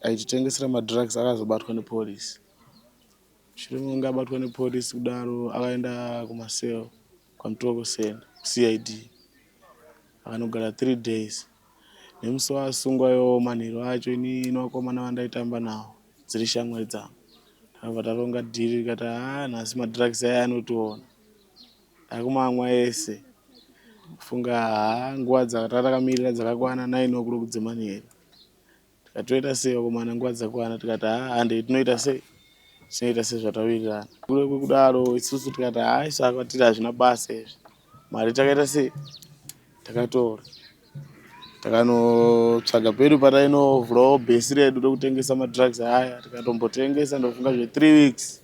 Aititengesera madrugs akazobatwa nepolice. Mushure mekunge abatwa nepolice kudaro akaenda kumaseo kwaMutoko Center kuCID akanogara 3 days. Nemusi waasungwa iwowo manheru acho ini nevakomana vandaitamba navo dziri shamwari dzangu takabva taronga dhiri rikati haa nhasi madrugs aya anotiona takumamwa ese funga haa nguva dzatakamirira dzakakwana 9 o'clock dzemanheru. Tikati toita sei vakomana nguva dzakwana tikati haa handei tinoita sei tinoita sezvatawirirana. Kure kwekudaro isusu tikati haa isu akwatiri hazvina basa izvi mari takaita sei takatora takanotsvaga pedu patainovhurawo bhesi redu rekutengesa madrugs aya tikatombotengesa ndofunga zve 3 weeks.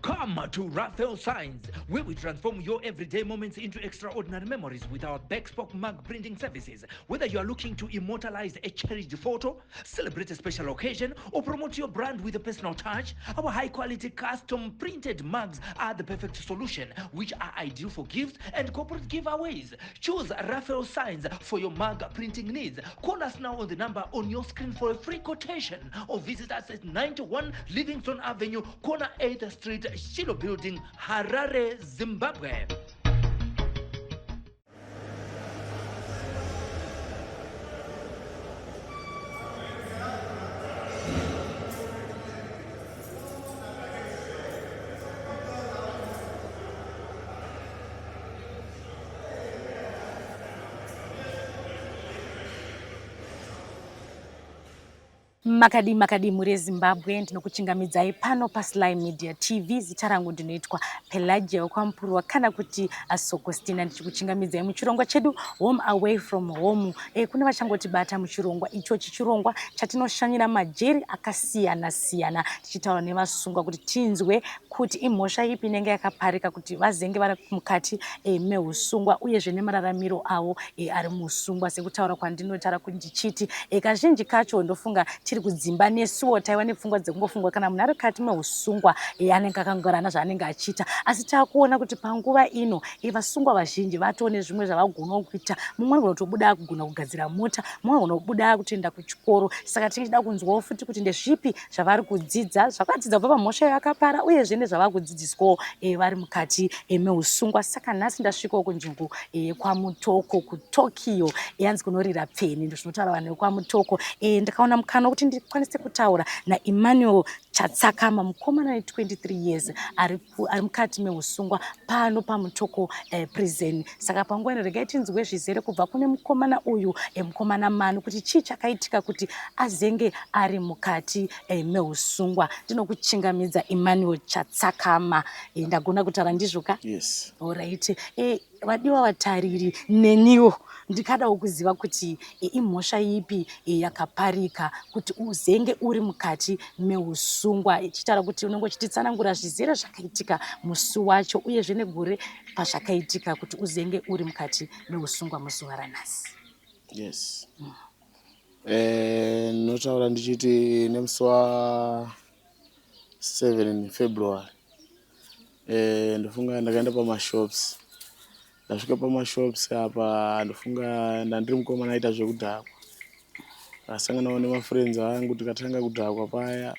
Come to Raphael Signs, where we transform your everyday moments into extraordinary memories with our bespoke mug printing services. Whether you are looking to immortalize a cherished photo, celebrate a special occasion, or promote your brand with a personal touch, our high quality custom printed mugs are the perfect solution, which are ideal for gifts and corporate giveaways. Choose Raphael Signs for your mug printing needs. Call us now on the number on your screen for a free quotation or visit us at 91 Livingston Avenue, corner 8th Street, Shiloh Building, Harare, Zimbabwe. Makadii makadii mhuri yeZimbabwe, ndinokuchingamidzai pano paSly Media TV. Zita rangu ndinoitwa Pelagia wekwaMupurwa kana kuti Sokostina, ndichikuchingamidzai muchirongwa chedu Home Away From Home. E, kune vachangotibata muchirongwa ichochi, chirongwa chatinoshanyira majeri akasiyana siyana tichitaura nevasungwa kuti tinzwe kuti imhosva ipi inenge yakaparika kuti vazenge vari mukati e, mehusungwa uyezve nemararamiro avo e, ari muusungwa sekutaura kwandinotaura kuti ndichiti e, kazhinji kacho ndofunga tiri kudzimba nesuwo taiva nepfungwa dzekungofungwa kana munhu ari kati meusungwa e, anenge akangwarana zvaanenge achiita asi takuona kuti panguva ino e, vasungwa vazhinji vatoo nezvimwe zvavagonawo kuita mumwe anogona kutobuda akugona kugadzira mota mumwe anogona kubuda akutoenda kuchikoro saka tinenge tichida kunzwawo futi kuti ndezvipi zvavari kudzidza zvakadzidza kubva pamhosva yavakapara uyezve nezvavakudzidziswawo e, vari mukati e, meusungwa saka nhasi ndasvikawo kunzvimbo e, yekwamutoko kutokyo yanzi kunorira pfeni ndozvinotaura vanhu vekwamutoko e, ndakaona mukana wekuti ndikwanise kutaura naemmanuel chatsakama mukomana ane 23 years ari ari mukati meusungwa pano pamutoko eh, prison saka panguva ino regai tinzwe zvizere kubva kune mukomana uyu eh, mukomana manu kuti chii chakaitika kuti azenge ari mukati eh, meusungwa ndinokuchingamidza emmanuel chatsakama eh, ndagona kutaura ndizvo ka yes. Alright. Eh, Vadiwa vatariri, neniwo ndikadawo kuziva kuti imhosva ipi yakaparika kuti uzenge uri mukati meusungwa, ichitaura kuti unenge uchititsanangura zvizere zvakaitika musi wacho uyezve negore pazvakaitika kuti uzenge uri mukati meusungwa muzuva ranhasi. Yes. Ndinotaura eh, ndichiti nemusi wa 7 February Eh, ndofunga ndakaenda pamashops ndasvika pamashops apa ndofunga ndandiri mukomana aita zvekudhakwa ndakasanganawo nemafriends angu tikatanga kudhakwa paya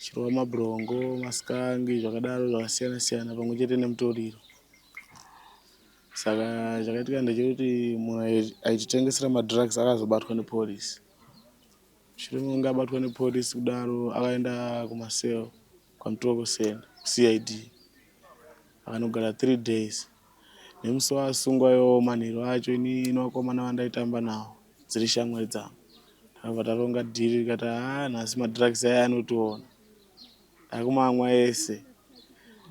chirova mabrongo masikangi zvakadaro zvakasiyana siyana pamwe chete nemutoriro saka chakaitika ndechekuti munhu aititengesera madrugs akazobatwa nepolice Mushure mekunge abatwa nepolice kudaro akaenda kumaseo kwaMutoko Center kuCID akanogara 3 days. Nemusi waasungwa iwowo manheru acho ini nevakomana vandaitamba navo dziri shamwari dzangu takabva taronga dhiri rikati haa nhasi madrugs aya anotiona takumamwa ese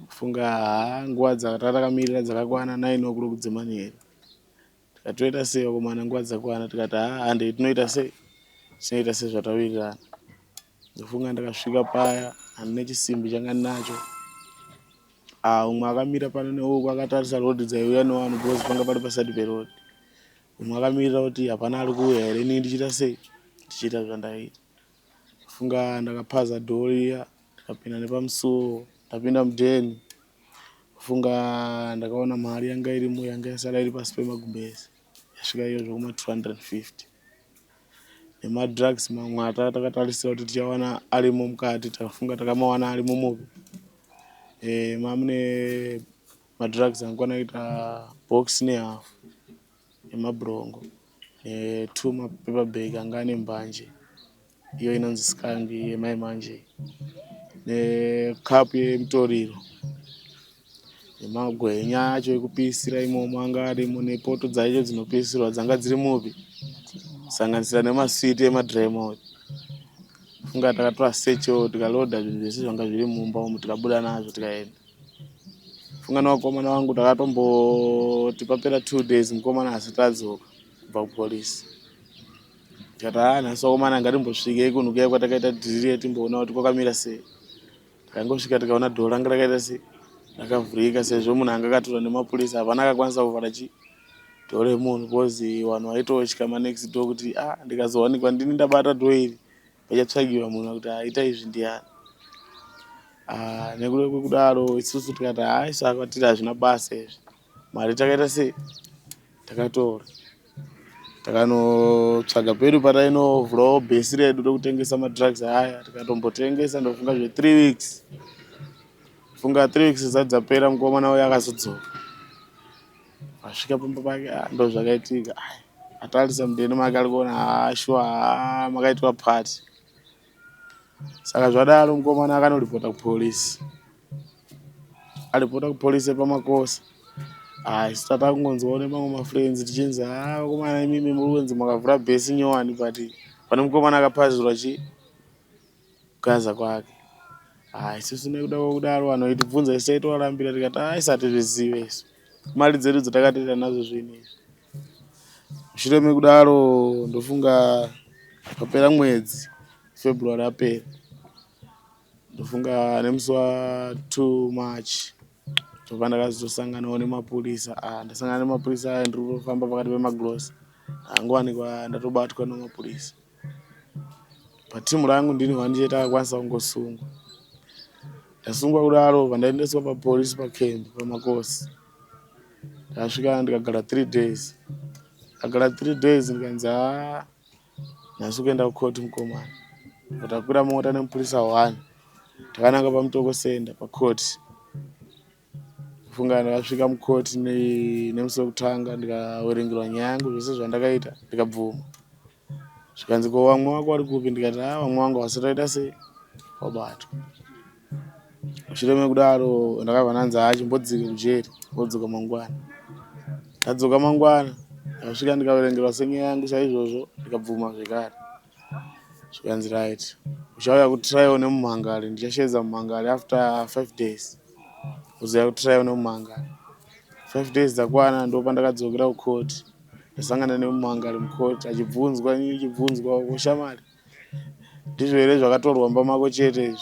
funga haa nguva dzatakamirira dzakakwana 9 o'clock dzemanheru Tikati toita sei vakomana nguva dzakwana tikati haa handei tinoita sei tinoita sezvatawirirana. Ndofunga ndakasvika paya handina chisimbi changa ndinacho. Ah, umwe akamira pano neuku akatarisa road dzaiuya nevanhu because panga pari paside peroad. Umwe akamirira kuti hapana ari kuuya here ini ndichiita sei ndichiita zvandaiita. Funga ndakapaza door riya ndikapinda nepamusuwo ndapinda mudheni Funga ndakaona mari yanga irimo yanga yasara iri pasi pemagumbeze yasvika iyo zvekuma 250. Nemadrugs mamwe atanga takatarisira kuti tichawana arimo mukati, takafunga takamawana arimo mupi. Mamune madrugs angakwana kuita box nehalf emabhurongo netwo mapaper bag anga ane mbanje iyo inonzi skangi yemai manje, nekapu yemutoriro, nemagwenya acho ekupisira imomo anga arimo, nepoto dzacho dzinopisirwa dzanga dziri mupi, kusanganisira nemaswiti emadry mouth. Funga takatora secho tikaloda zvinhu zvese zvanga zviri mumba umu, tikabuda nazvo tikaenda. Funga nevakomana vangu takatomboti papera 2 days mukomana asati adzoka kubva kupolisi. Tikati haa nhasi vakomana ngatimbosvikei kunhu kuya kwatakaita dhiri timboona kuti kwakamira sei. Takangosvika tikaona dhoo ranga rakaita sei, rakavhurika, sezvo munhu anga akatorwa nemapurisa hapana akakwanisa kuvhara chi dhoo remunhu because vanhu vaitotya manext door kuti ah ndikazowanikwa ndini ndabata dhoo iri pachatsvagiwa munhu kuti aita izvi ndiani. Ah, nekuda kwekudaro isusu tikati haa isu akwatiri hazvina basa izvi, mari takaita sei, takatora takanotsvaga pedu patainovhurawo bhesi redu rekutengesa madrugs aya, tikatombotengesa ndofunga zve 3 weeks. Funga 3 weeks dzati dzapera mukomana uyo akazodzoka asvika pamba pake, ah, ndo zvakaitika. Atarisa mudeni make ari kuona haa shuwa haa makaitwa party. Saka zvadaro mukomana akanoripota kupolisi, aripota kupolisi pamakosa. Ah, isu tatakungonzwawo nemamwe mafriends tichinzi haa vakomana imimi muri kunzi makavhura bhesi nyowani, but pane mukomana akapazirwa chi kugaza kwake. Ah, isusu nekuda kwekudaro vanhu vaitibvunza isu taitovarambira tikati haa isu hatizvizive isu, mari dzedu dzatakatoita nadzo zvinhu izvi. Mushure mekudaro ndofunga papera mwedzi February apera, ndofunga nemusi wa 2 March ndobva ndakazosanganawo nemapurisa. Ah, ndasangana nemapurisa aya ndiri kutofamba pakati pemagirosa, angowanikwa ndatobatwa nemapurisa. Patimu rangu ndini one chete akakwanisa kungosungwa. Ndasungwa kudaro pandaendeswa papolisi pakembi pamakosi, ndakasvika ndikagara 3 days. Ndagara 3 days ndikanzi haa nhasi kuenda kukoti mukomana. Takwira mota nemupurisa 1 takananga paMutoko Center pakoti. Funga ndakasvika mukoti nemusi wekutanga ndikaverengerwa nyaya yangu zvese zvandakaita ndikabvuma. Zvikanzi ko vamwe vako vari kupi, ndikati haa vamwe vangu vasati vaita sei wabatwa. Mushure mekudaro ndakabva ndanzi haa chimbodzika kujeri wodzoka mangwana. Ndadzoka mangwana ndakasvika ndikaverengerwa senyaya yangu saizvozvo ndikabvuma zvekare. Zvikanzi right uchauya kutrial nemumhangari, ndichashevedza mumhangari after 5 days uzouya kutrial nemumhangari. 5 days dzakwana ndopandakadzokera kukoti, ndasangana nemumhangari mukoti achibvunzwa inini ndichibvunzwa kushamari ndizvo here zvakatorwa mumba mako chete izvi.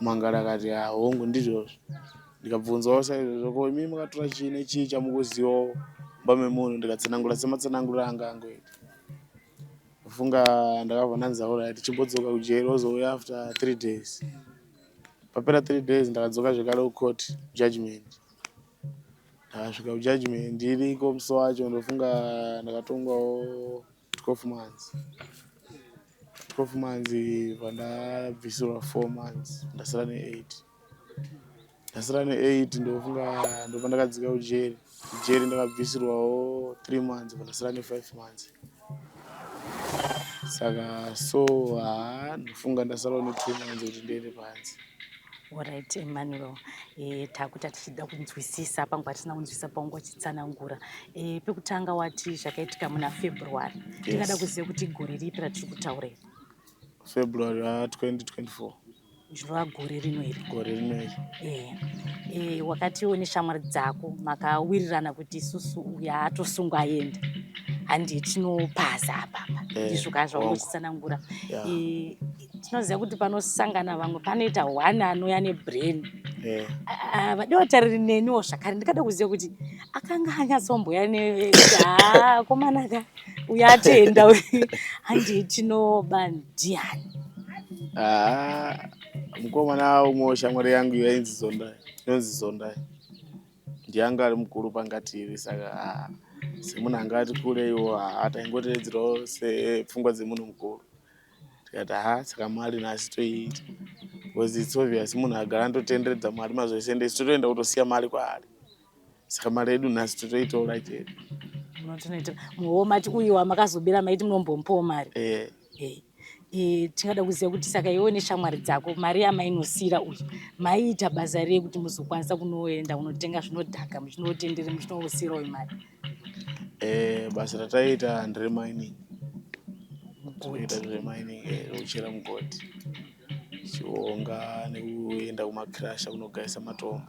Mumhangari akati haa hongu ndizvozvo. Ndikabvunzwawo saizvozvo ko imi makatora chii nechii chamukuzivawo mumba memunhu, ndikatsanangura sematsananguriro anga angoita. Funga ndakabva ndanzi alright chimbodzoka kujeri wozouya after 3 days. Papera 3 days ndakadzoka zvekare kucourt judgment. Ndakasvika kujudgment iriko musi wacho ndofunga ndakatongwawo 12 months. 12 months pandabvisirwa 4 months ndasara ne8. Ndasara ne8 ndofunga ndopandakadzika kujeri. Kujeri ndakabvisirwawo 3 months pandasara ne5 months. Saka so haa ndofunga ndasarawo ne2 months kuti ndiende panze. Alright Emmanuel, takuta tichida kunzwisisa panguva tisina kunzwisisa paunga uchitsanangura. Pekutanga wati zvakaitika muna February. Tingada kuziva kuti gore ripi ratiri kutaura iri? February 2024. Zvinova gore rino iri. Gore rino iri. Wakati iwe neshamwari dzako makawirirana kuti isusu uyu atosungwa aenda, handi tinopaza apapa. Ndizvo kaa zvaungochitsanangura. Tinoziva kuti panosangana vamwe panoita one anouya nebrain. Vadiwa tariri neniwo zvakare ndikada kuziva kuti akanga anyatsomboya ne haa komana ka uyu atenda handi tinoba ndiani? Mukomana umwe shamwari yangu yainzi Zondai, inonzi Zondai, ndiye anga ari mukuru pangatiri, saka Semunhu anga ati kureiwo, haa, taingotevedzerawo sepfungwa dzemunhu mukuru. Tikati ha, saka mari nhasi toiita because it's obvious munhu agara anototenderedza mari mazuva ese, ende isu totoenda kutosiya mari kwaari, saka mari yedu nhasi totoitora chete. Munotonoita muho mati uyu wamakazobira maiti munombomupawo mari? Eh. Tingada kuziva kuti saka iwe neshamwari dzako mari yamainosiyira uyu maiita basa rei kuti muzokwanisa kunoenda kunotenga zvinodhaka, muchinotendere, muchinosiyira uyu mari? Basa rataiita nderemining. Mugodhi? Toita zvemining, rekuchera mugodhi, tichionga nekuenda kumacrusher kunogayisa matombo.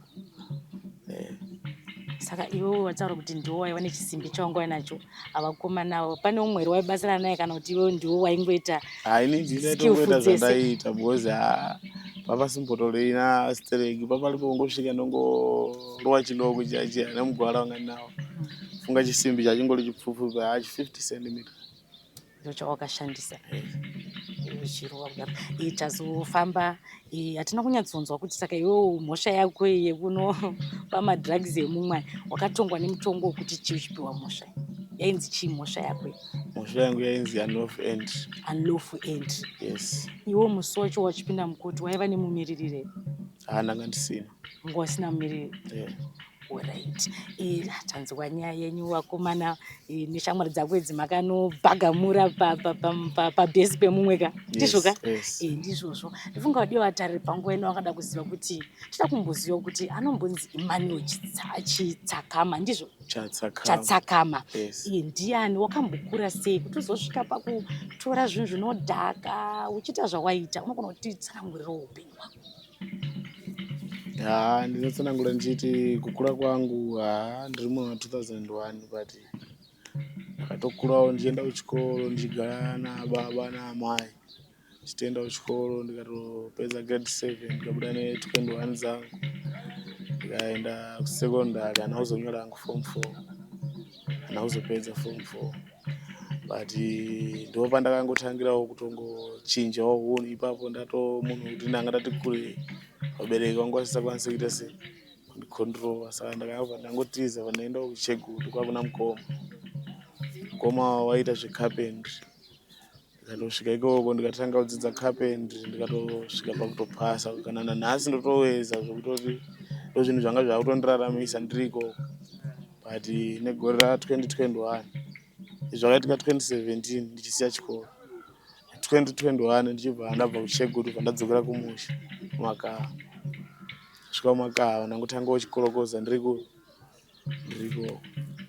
Saka iwewe wataura kuti ndiwo waiva nechisimbi chawanga wainacho, avakomana avo pane umwe here waibatsirana naye kana kuti iwewe ndiwo waingoita? Hai, ini Skillful ndinoitongoita dzese. Zvandaiita because ha, papasimbotorina stereki, paparipo kungosvika ndongorowa chidoko chiya chiya nemugwara wanga ndinawo. Funga chisimbi chachingori chipfupfupi, hachi 50 centimeter. Ndo chawakashandisa uchirova kudaro. Tazofamba, hatina kunyatsonzwa kuti saka iwewo mhosva yako iyi yekunopa madrugs emumwe wakatongwa nemutongo wekuti chii, uchipiwa mhosva yainzi chii mhosva yako iyi? Mhosva yangu yainzi unlawful entry. Unlawful entry? Yes. Iwe musi wacho wachipinda mukoti waiva nemumiririri here? Ha, ndanga ndisina. Wanga wasina mumiriri? Yeah. Alright, tanzwa nyaya yenyu vakomana, neshamwari dzako idzi makanobhagamura pabhesi pemumwe ka, ndizvo ka? Yes. Ndizvozvo. Ndifunga vadiwa vatariri panguva ino vakada kuziva kuti tida kumboziva kuti anombonzi Emmanuel Chitsakama, ndizvo? Chatsakama. Chatsakama. Yes. Ndiani, wakambokura sei kuti uzosvika pakutora zvinhu zvinodhaka uchiita zvawaita? Unogona kutitsanangurirawo upenyu hwako? Ha, ndinotsanangura ndichiti kukura kwangu, ha, ndiri munhu wa2001, but ndakatokurawo ndichienda kuchikoro, ndichigara nababa naamai, ndichitoenda kuchikoro, ndikatopedza grade 7, ndikabuda ne21 dzangu, ndikaenda kusekondari. Handina kuzonyora hangu form 4, handina kuzopedza form 4, but ndo pandakangotangirawo kutongochinjawo hunhu ipapo. Ndato munhu kuti ndanga ndati kurei, vabereki vangu vasisakwanisi kuita sei, kundicontrola, saka ndakabva ndangotiza, pandaendawo kuChegutu kwakuna mukoma. Mukoma waita zvecarpentry, ndikatosvika ikoko, ndikatanga kudzidza carpentry, ndikatosvika pakutopasa. Kana nanhasi ndotoweza, zvekutoti ndo zvinhu zvanga zvakutondiraramisa ndiri ikoko. But negore ra2021, zvakaitika 2017 ndichisiya chikoro, 2021 ndichibva ndabva kuChegutu, bva ndadzokera kumusha kuMakaha. Svika kuMakaha, ndangotangawo chikorokoza ndiriko,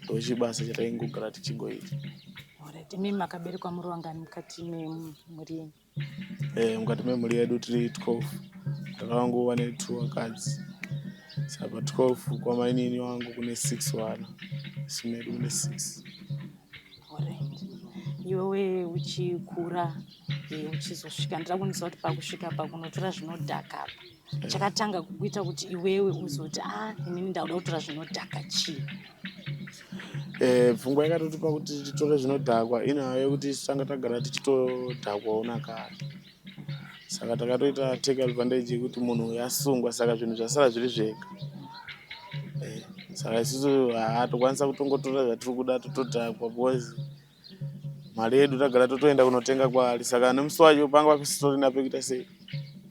ndochibasa chataingogara tichingoita. Alright, imi makaberekwa muri vangani mukati memhuri yenyu? Mukati memhuri yedu tiri 12. Baba vangu vane two vakadzi, saka pa12 kwamainini wangu kune 6 vana, isu medu mune 6. Alright. Iwewe uchikura, uchizosvika, ndida kunzwa kuti pakusvika pakunotora zvinodhaka apa, chakatanga kukuita kuti iwewe uzoti, a, inini ndakuda kutora zvinodhaka, chii? Pfungwa yakatotipa kuti titore zvinodhakwa inhau yekuti isu tanga tagara tichitodhakwawo nakare, saka takatoita take advantage yekuti munhu uyu asungwa, saka zvinhu zvasara zviri zvega. Saka isusu hatokwanisa kutongotora zvatiri kuda, totodhakwa, because mari yedu tagara totoenda kunotenga kwaari. Saka nemusi wacho panga pasitorina pekuita sei,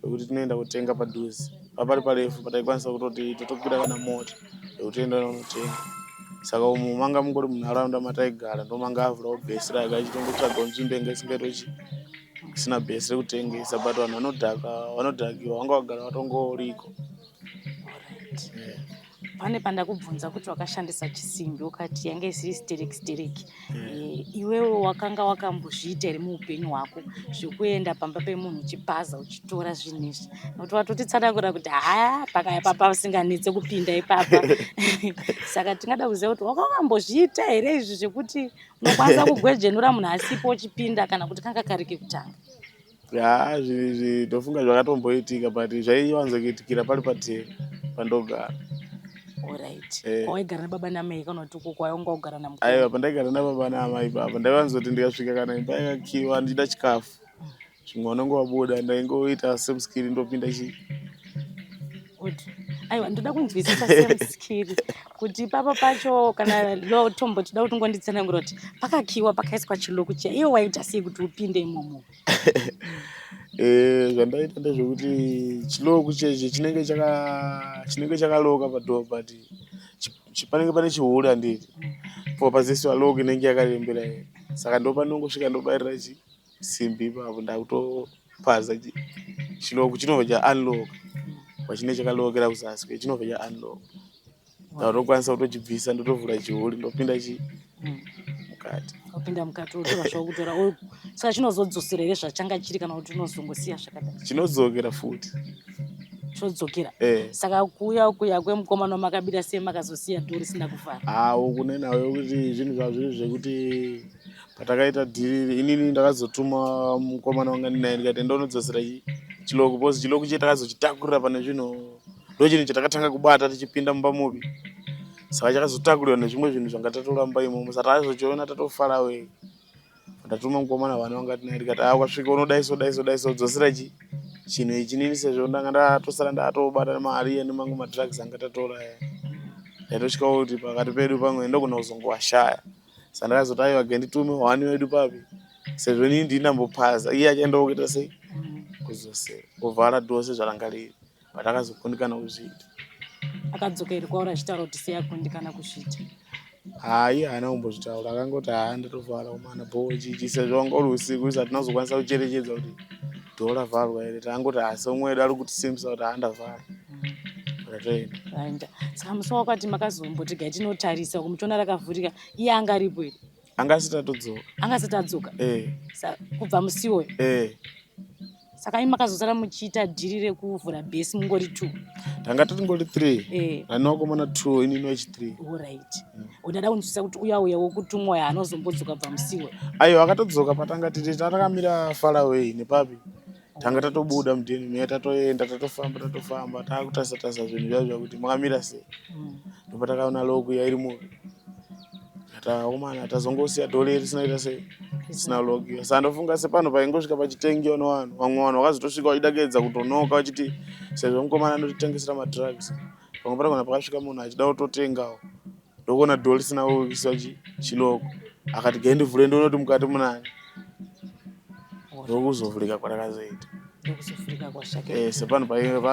pekuti tinoenda kutenga padhuze, papari parefu pataikwanisa kutoti totokwira kana mota yekuti toenda kunotenga. Saka umu manga mungori munharaunda mataigara, ndo manga avhurawo bhesi rake, achitongotsvagawo nzvimbo inga isingaitochi isina bhesi rekutengesa, but vanhu vanodhaka, vanodhakiwa vanga vagara vatongoriko. Alright. Pane pandakubvunza kuti wakashandisa chisimbi, ukati yange isiri stereki stereki. Iwewe wakanga wakambozviita here muupenyu hwako zvekuenda pamba pemunhu uchipaza, uchitora zvinhu izvi? Nokuti watotitsanangura kuti haya pakaya papa usinganetse kupinda ipapa, saka tingada kuziva kuti waka wakambozviita here izvi zvekuti unokwanisa kugwejenura munhu asipo uchipinda, kana kuti kanga kari kekutanga? Ya, zvinhu izvi ndofunga zvakatomboitika, but zvaiwanzokuitikira pari pateri pandogara. Alright. Eh. Kwawaigara nababa namai kana kuti uko kwaunga ugara namukoma? Aiwa, pandaigara nababa naamai papa, ndaiwanzoti ndikasvika kana imba yakakiwa, ndichida chikafu, zvimwe vanonge vabuda, ndaingoita semuskiri, ndopinda chi Good. Aiwa, ndoda kunzwisisa semuskiri kuti ipapa pacho kana lo tombo tida kuti ungonditsanangura kuti pakakiwa pakaiswa chiloku chiya, iwe waita sei kuti upinde imomo? Zvandaita ndezvekuti chiloku cheche chinenge chakaloka padhoo, but panenge pane chihuri, handiti? Po pazoiswa lock inenge yakarembera here, saka ndo panongosvika ndobayirira chi simbi ipapo, ndakutopaza chilock, chinobva chaunlock pachinenge chakalokera kuzasi, chinobva chaunlock, ndatokwanisa kutochibvisa, ndotovhura chihuri, ndopinda chi mukati. Wapinda mukati, wotora zvakutora. Saka chinozodzosera here zvachanga chiri, kana kuti unozongosiya zvakadai? Chinodzokera futi. Chodzokera? Eh. Saka kuuya kuya kwemukomana wamakabira sei makazosiya dhoo risina kuvhara? Hawo, kune nhau yekuti zvinhu zvazviri zvekuti patakaita dhiri, inini ndakazotuma mukomana wanga ndinaye, ndikati ndonodzosera chilock, because chilock chiye takazochitakurira pane zvinhu, ndo chinhu chatakatanga kubata tichipinda mumba mubi, saka chakazotakurirwa nezvimwe zvinhu zvanga tatoramba imomo, saka takazochiona tatofara wei. Ndatuma mukomana vana vanga tinaye, ndikati a ukasvika unodaiso daiso daiso, dzosera chi chinhu ichi. Nini sezvo ndanga ndatosara ndatobata mari nemamwe madrugs anga tatora aya, ndaitotyawo kuti pakati pedu pamwe ndogona kuzongowashaya, saka ndakazoti aiwa, genditume hwani wedu papi, sezvo inini ndini ndambopaza, iye achaendawo kuita sei, kudzosera kuvhara dhoo sezvaranga riri, but akazokundikana kuzviita. Akadzoka here kwauri achitaura kuti sei akundikana kuzviita? Hayi, haana kumbozvitaura, akangoti haa, ndatovhara umana bho chichi, sezvo wanga uri usiku isu hatina kuzokwanisa kucherechedza kuti dhoo ravharwa here, taangoti hasi umwe wedu ari kutisimbisa kuti haa, ndavhara, ndatoenda. Vaenda. Saka musi wakati makazomboti gai tinotarisa kumuchiona rakavhurika, iye anga aripo here? Anga asati atodzoka. Anga asati adzoka? Eh. Kubva musi iwoyo? Eh. Saka imi makazosara muchiita dhiri rekuvhura bhesi mungori two? Tanga tatingori three. Nani vakomana two, inini wechi three. Alright, ndada kunzwisisa kuti uya uya wokutumwa uya anozombodzoka bva musi iwoyo? Aiwa, akatodzoka patanga tiri tatakamira far away nepapi, tanga tatobuda mudheni meya, tatoenda, tatofamba, tatofamba, taakutarisa tarisa zvinhu zvayo zvakuti makamira sei, ndopatakaona lock iya iri mupi, taomana tazongosiya dhoo risina ita sei, risina lock iya. Saka ndofunga sepano paingosvika pachitengiwa nevanhu, vamwe vanhu vakazotosvika vachida kuedza kutonoka, vachiti sezvo mukomana anotitengesera madrugs, pamwe panogona pakasvika munhu achida kutotengawo, ndokuona dhoo risina kuiswa chilock, akati gai ndivhure ndione kuti mukati munani, ndokuzovhurika kwarakazoita. Ndokuzovhurika kwasvaka. Sepano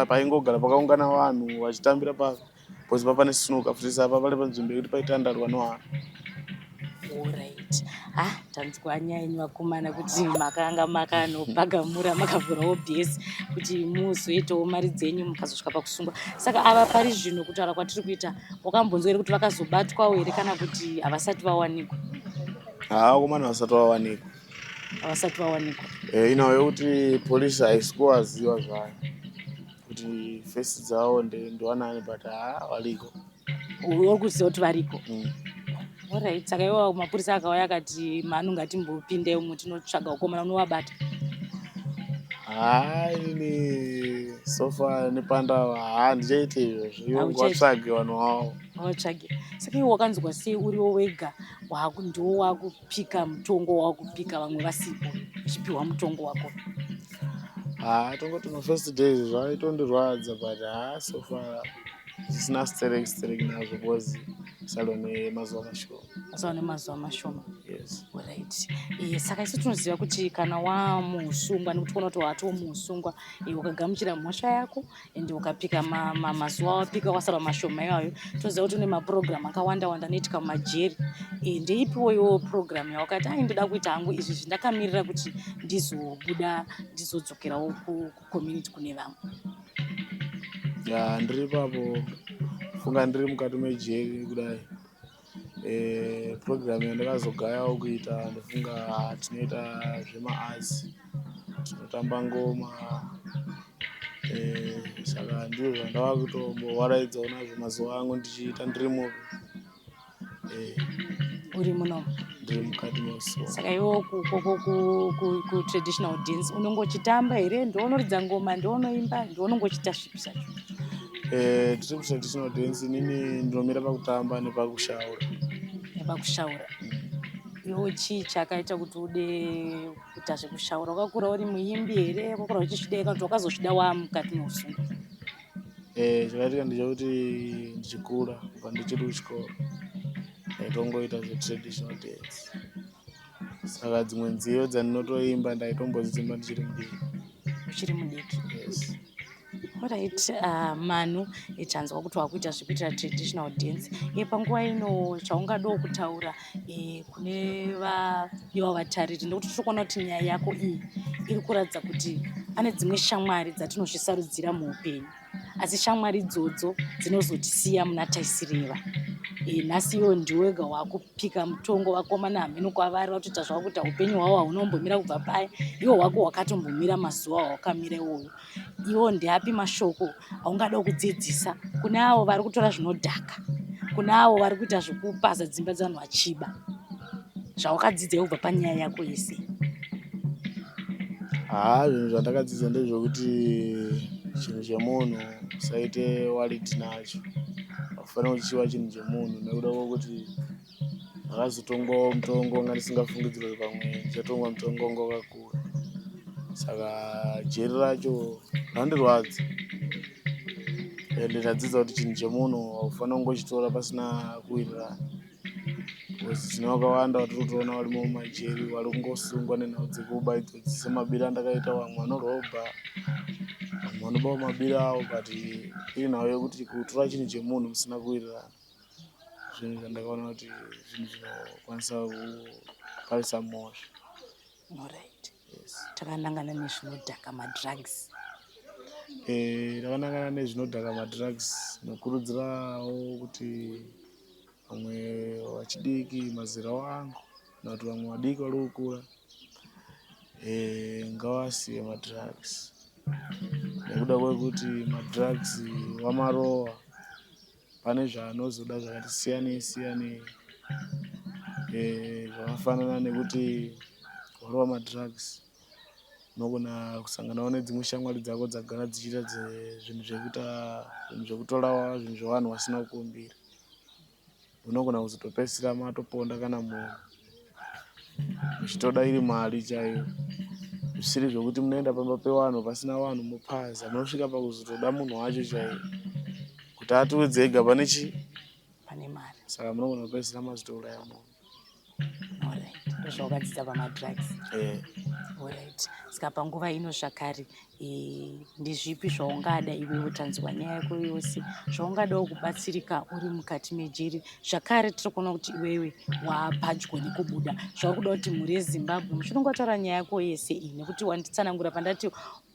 paingogara pakaungana vanhu vachitambira pa because papa nesnooker futi, saka pari panzvimbo yekuti paitandarwa nevanhu. Alright, ah, tanzwa nyaya yenyu vakomana, kuti makanga makanobhagamura, makavhurawo bhesi kuti muzoitawo mari dzenyu, mukazosvika pakusungwa. Saka ava pari zvino, kutaura kwatiri kuita, wakambonzwa here kuti vakazobatwawo here, kana kuti havasati vawanikwa? Haa, vakomana vasati vawanikwa. Havasati vawanikwa? Inawo yekuti polisi haisi kuvaziva zvayo kuti face dzavo ndiwanani, but haa, variko. Uri kuziva kuti variko? Alright, saka iwo mapurisa akauya akati manu ngatimbopinde umu tinotsvaga ukomana, unovabata? Haa, inini so far nepandava haa, ndichaite izvozvo, ivo Hauchaiti. vatsvage vanhu vavo. Vatsvage. Saka iwe wakanzwa sei uriwo wega ndiwo wakupika mutongo, wakupika vamwe vasipo, uchipiwa mutongo wako? Haa, tongoti mafirst days zvaitondirwadza, but haa, so far zvisina sterek sterek nazvo because salwa nemazuva mashoma. Mazuva nemazuva mashoma. Yes. Alright. Saka isu tinoziva kuti kana wamusungwa, nekuti kuona kuti watoo musungwa, ukagamuchira mhosva yako ende ukapika mazuva wapika wasara mashoma iwayo, toziva kuti une mapurogiramu akawanda wanda anoitika mumajeri. Ndeipiwo iwowo purogiramu yawakati ai ndoda kuita hangu izvi zvindakamirira kuti ndizobuda, ndizodzokerawo kucommunity kune vamwe? Ya, ndiri papo, funga ndiri mukati mejeri kudai, program yandakazogayawo kuita, ndofunga tinoita zvemaarts, tinotamba ngoma, saka ndizvo zvandava kutombovaraidzawo nazvo mazuva angu ndichiita ndiri mupi. Uri muno? Ndiri mukati meusungwa. Saka iwo kutraditional dance unonge uchitamba here, ndounoridza ngoma, ndounoimba, ndounonge uchiita zvipi zvacho? Tiri kutraditional dance, inini ndinomira pakutamba nepakushaura. Nepakushaura. Iwo chii chakaita kuti ude kuita zvekushaura? Wakakura uri muimbi here? Wakakura uchizvida, kana kuti wakazozvida wamukati meusungwa? Chakaitika ndechekuti ndichikura, kubva ndichiri kuchikoro, ndaitongoita zvetraditional dance, saka dzimwe nziyo dzandinotoimba ndaitombodziimba ndichiri mudiki. Uchiri mudiki? Yes. Alright, Manu, tanzwa kuti wakuita zvekuitira traditional dance. Panguva ino chaungadawo kutaura kune vadiwa vatariri, nekuti tiri kuona kuti nyaya yako iyi iri kuratidza kuti pane dzimwe shamwari dzatinozvisarudzira muupenyu, asi shamwari idzodzo dzinozotisiya muna taisireva. Nhasi iwo ndiwega wakupika mutongo, vakomana hameno kwavari, vatoita zvavo kuita upenyu hwavo haunombomira kubva paya iwo hwako hwakatombomira mazuva hwawakamira iwoyo. Iwo ndeapi mashoko aungada kudzidzisa kune avo vari kutora zvinodhaka, kune avo vari kuita zvekupaza dzimba dzevanhu vachiba, zvawakadzidza kubva panyaya yako yese? Haa, zvinhu zvandakadzidza ndezvekuti chinhu chemunhu usaite waliti nacho, haufaniri kuchiva chinhu chemunhu, nekuda kwekuti ndakazotongwawo mutongo wanga ndisingafungidziri kuti pamwe ndichatongwa mutongo wanga wakakura. Saka jeri racho randirwadza, ende ndadzidza kuti chinhu chemunhu haufaniri kungochitora pasina kuwirirana, because tine vakawanda vatiri kutoona varimo mumajeri vari kungosungwa nenhau dzekuba idzodzi, semabiro andakaita. Vamwe vanorobha, vamwe vanobawo mabiro avo, but iri nhau yekuti kutora chinhu chemunhu musina kuwirirana, zvinhu zvandakaona kuti zvinhu zvinokwanisa kuparisa mhosva. Alright. Yes. Takanangana nezvinodhaka, madrugs. Takanangana nezvinodhaka, madrugs, ndinokurudzirawo kuti vamwe vachidiki, mazera angu, kana kuti vamwe vadiki vari kukura, ngavasiye madrugs, nekuda kwekuti madrugs wamarowa pane zvaanozoda zvakati siyanei siyanei, zvakafanana nekuti warova madrugs unogona kusanganawo nedzimwe shamwari dzako dzagara dzichiita zvinhu zvekuita zvinhu zvekutora zvinhu zvevanhu vasina kukumbira. Unogona kuzotopedzisira matoponda kana munhu muchitoda iri mari chaiyo, zvisiri zvokuti munoenda pamba pevanhu pasina vanhu mopaza, munosvika pakuzotoda munhu wacho chaiyo kuti atiudze ega pane chii. Pane mari. Saka munogona kupedzisira mazotouraya munhu. Alright, ndozvawakadzidza pamadrugs? Eh. Alright, saka panguva ino zvakare, ndezvipi zvaungada iwewe, tanzwa nyaya yako yose, zvaungadawo kubatsirika uri mukati mejeri? Zvakare tiri kuona kuti iwewe waapadyo nekubuda, zvauri kuda kuti mhuri yeZimbabwe muchirongotaura nyaya yako yese iyi, nekuti wanditsanangura pandati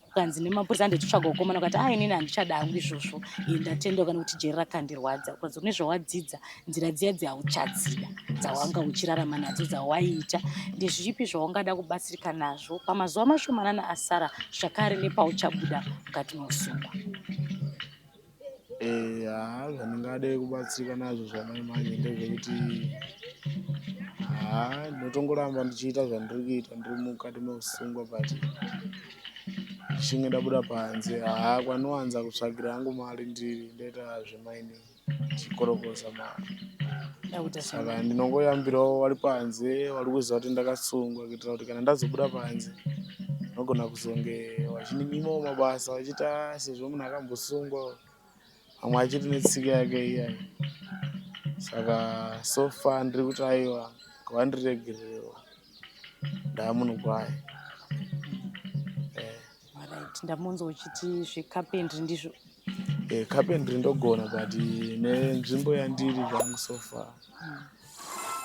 ukanzi nemapurisa anditsvaga ukomana, ukati a inini handichada hangu izvozvo, ndatendeuka nekuti jeri rakandirwadza, ukanzi une zvawadzidza, nzira dziya dzauchadzida dzawanga uchirarama nadzo dzawaiita, ndezvipi zvaungada kubatsirika nazvo pamazuva mashomanana asara, zvakare nepauchabuda mukati meusungwa? Haa, zvandingade kubatsirika nazvo zvamai manje ndezvekuti haa, ndinotongoramba ndichiita zvandiri kuita ndiri mukati meusungwa, but ndichinge ndabuda panze, haa, kwanowanza kutsvagira hangu mari ndiri ndoita zvemining, ndichikorokoza mari. Ndakuita Saka ndinongoyambirawo vari panze vari kuziva kuti ndakasungwa, kuitira kuti kana ndazobuda panze vanogona kuzonge vachindinyimawo mabasa, vachiita sezvo munhu akambosungwa, vamwe achiti netsika yake iyayi. Saka so far ndiri kuti aiwa, ngavandiregererewo, ndaa munhu kwaye. Alright, ndamunzwa uchiti zvecarpentry ndizvo? Carpentry ndogona, but nenzvimbo yandiri zvangu so far,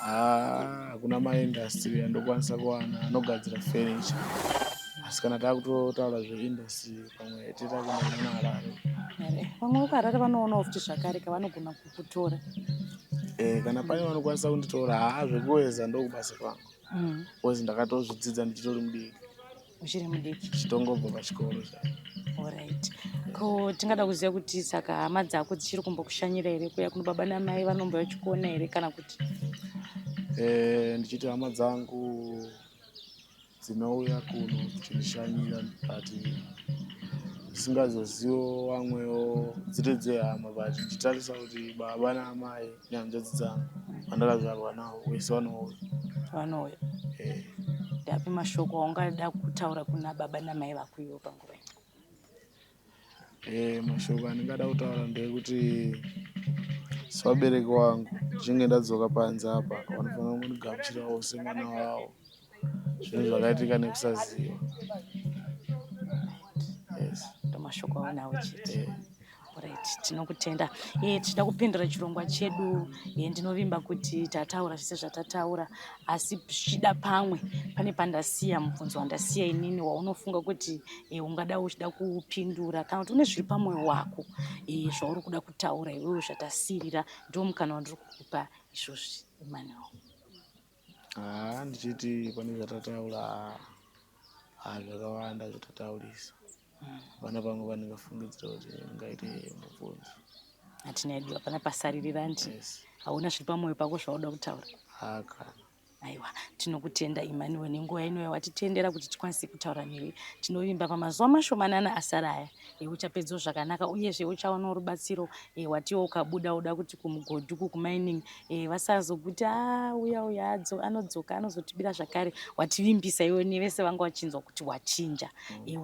haa, hakuna maindustry andokwanisa kuwana anogadzira furniture, asi kana takutotaura zveindustry pamwe toita kuenda kuna Harare. Vamwe vekuHarare vanoonawo futi zvakare kavanogona kukutora. Kana pane vanokwanisa kunditora, haa, zvekuweza ndokubasa kwangu, because ndakatozvidzidza ndichitori mudiki. Uchiri mudiki? Ndichitongobva pachikoro chaipo. Alright, ko tingada kuziva kuti saka hama dzako dzichiri kumbokushanyira here kuya kuno, baba namai vanombo vachikuona here kana kuti? Ndichiti hama dzangu dzinouya kuno dzichindishanyira, but ndisingazozivo vamwewo dziri dzehama, but ndichitarisa kuti baba naamai nehanzvadzi dzangu vandakazvarwa navo vese vanouya. Vanouya? Eh. Ndapi mashoko aungada kutaura kuna baba namai vako iwo panguva ino? Mashoko andingada kutaura ndeyekuti sevabereki vangu ndichinge ndadzoka panze apa, vanofanira kundigamuchirawo semwana wavo. Zvinhu zvakaitika nekusaziva. Yes. Ndomashoko aunawo chete? Right, tinokutenda. Tichida kupindura chirongwa chedu. Ndinovimba kuti tataura zvese zvatataura, asi zvichida pamwe pane pandasiya mubvunzo wandasiya inini waunofunga kuti ungada uchida kupindura, kana kuti une zviri pamwoyo wako zvauri kuda kutaura iwewe zvatasirira. Ndo mukana wandiri kukupa izvozvi, Emmanuel. Haa, ndichiti pane zvatataura, haa, zvakawanda zvatataurisa. Hapana pamwe pandingafungidzira kuti ndingaite mubvunzo. Hatina edu, hapana pasaririra ndi? Yes. Hauna zviri pamwoyo pako zvauda kutaura? Haa, kana. Aiwa, tinokutenda, Emmanuel, nenguva ino yawatitendera kuti tikwanise kutaura newe. Tinovimba pamazuva mashomanana asara aya uchapedzawo zvakanaka, uyezve uchawanawo rubatsiro. Watiwo ukabuda uda kuti kumugodhi uku kumining vasazokuti a uya uya anodzoka anozotibira zvakare. Wativimbisa iwe nevese vanga vachinzwa kuti wachinja.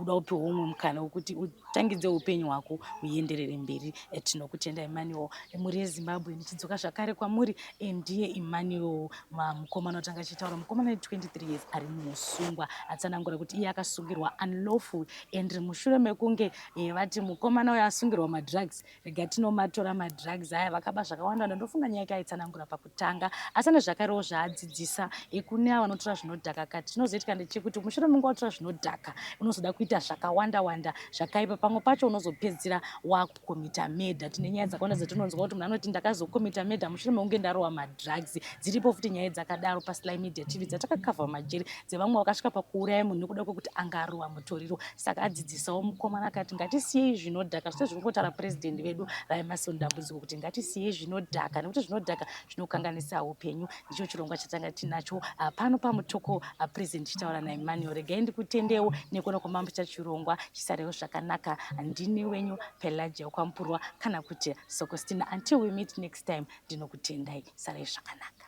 Uda upiwa umwe mukana wekuti utangidze upenyu hwako uenderere mberi. Tinokutenda, Emmanuel. Mhuri yeZimbabwe, ndichidzoka zvakare kwamuri, ndiye Emmanuel, mukomana watanga achitaura, mukomana we23 years ari musungwa. Atsanangura kuti iye akasungirwa unlawful, and mushure mekunge vati mukomana uyo asungirwa madrugs, rega tinomatora madrugs aya, vakaba zvakawanda. Ndofunga nyaya yake aitsanangura pakutanga, asi ane zvakarewo zvaadzidzisa kune ava vanotora zvinodhaka. Kati chinozoitika ndechekuti mushure mekunge watora zvinodhaka, unozoda kuita zvakawanda wanda zvakaipa. Pamwe pacho unozopedzisira wakucommita murder. Tine nyaya dzakawanda dzatinonzwa kuti munhu anoti ndakazocommita murder mushure mekunge ndarowa madrugs. Dziripo futi nyaya dzakadaro paSly Media TV dzatakakavha majeri, dzevamwe vakasvika pakuuraya munhu nekuda kwekuti anga arowa mutoriro. Saka adzidzisawo mukomana akati ngatisiyei zvinodhaka, zvose zviri kungotaura purezidendi vedu vaEmmerson Dambudziko kuti ngatisiyei zvinodhaka nekuti zvinodhaka zvinokanganisa upenyu. Ndicho chirongwa chatanga tinacho pano paMutoko Prison, tichitaura naEmmanuel. Regai ndikutendewo nekuona kwamamboita chirongwa. Chisarewo zvakanaka. Ndini wenyu Pelagia Kwamupurwa, kana kuti Sokostina. Until we meet next time, ndinokutendai. Sarai zvakanaka.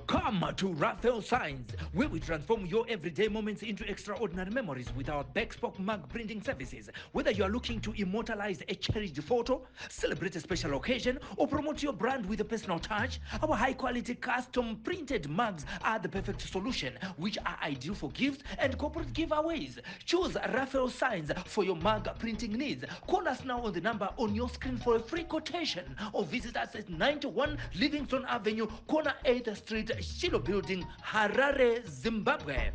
Come to Raphael Signs, where we transform your everyday moments into extraordinary memories with our bespoke mug printing services. Whether you are looking to immortalize a cherished photo, celebrate a special occasion, or promote your brand with a personal touch, our high quality custom printed mugs are the perfect solution, which are ideal for gifts and corporate giveaways. Choose Raphael Signs for your mug printing needs. Call us now on the number on your screen for a free quotation or visit us at 91 Livingston Avenue, corner 8th Street, Shiloh Building, Harare, Zimbabwe.